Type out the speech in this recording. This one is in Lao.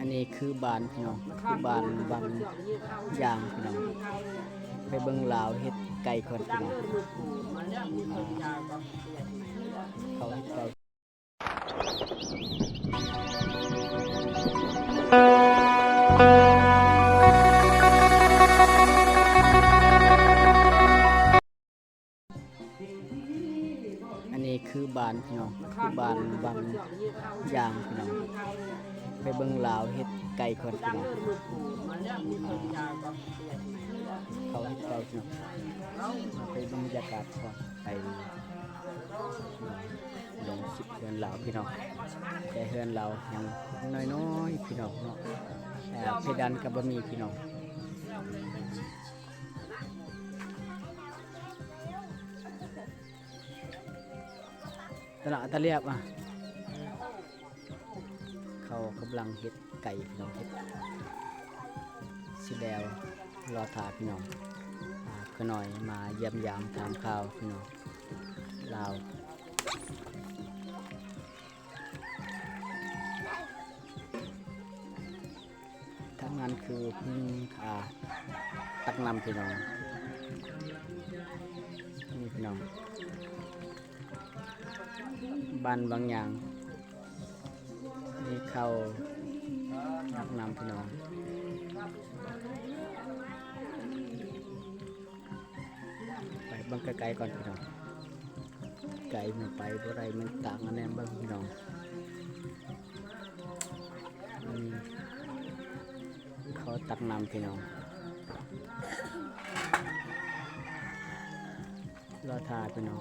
ອັນນີ້ຄືບ້ານພີ່ນ້ອງ ຄືບ້ານວັງຢາງພີ່ນ້ອງ. ໄປເບິ່ງລາວເຮັດໄກ່ກ່ອນພີ່ນ້ອງ. ອ່າ ເຂົາເຮັດໄກ່. ອັນນີ້ຄືບ້ານພີ່ນ້ອງ ຄືບ້ານວັງຢາງພີ່ນ້ອງ. ໄປເບິ່ງລາວເຮັດໄກ່ກ່ອນພີ່ນ້ອງ. ອ່າ ເຂົາເຮັດໄກ່ພີ່ນ້ອງ. ໄປເບິ່ງບັນຍາກາດກ່ອນ ໄປລົງຄລິບເຮືອນລາວພີ່ນ້ອງ. ແຕ່ເຮືອນລາວຍັງນ້ອຍໆ ພີ່ນ້ອງເນາະ. ເອີ ເພດານກໍບໍ່ມີພີ່ນ້ອງ. ຕະຫຼາດຕະລຽບ ອ່ະ ເຂົາກຳລັງເຮັດໄກ່ພີ່ນ້ອງ ເຮັດຊິແລ້ວ ລໍຖ້າພີ່ນ້ອງ. ອ່າ ຂ້ານ້ອຍມາຢ້ຽມຢາມຖາມຂ່າວພີ່ນ້ອງລາວ. ທາງນັ້ນຄືເພິ່ນ ອ່າ ຕັກນ້ຳພີ່ນ້ອງ. ນີ້ພີ່ນ້ອງ ບ້ານວັງຢາງ ມີເຂົ້າຕັກນ້ຳພີ່ນ້ອງ. ໄປເບິ່ງໃກ້ໆ ກ່ອນພີ່ນ້ອງ. ໄກ ມັນໄປບໍ່ໄດ້ ມັນຕາກອັນແນມເບິ່ງພີ່ນ້ອງ. ອືມ ເຂົາຕັກນ້ຳພີ່ນ້ອງ ລໍຖ້າພີ່ນ້ອງ.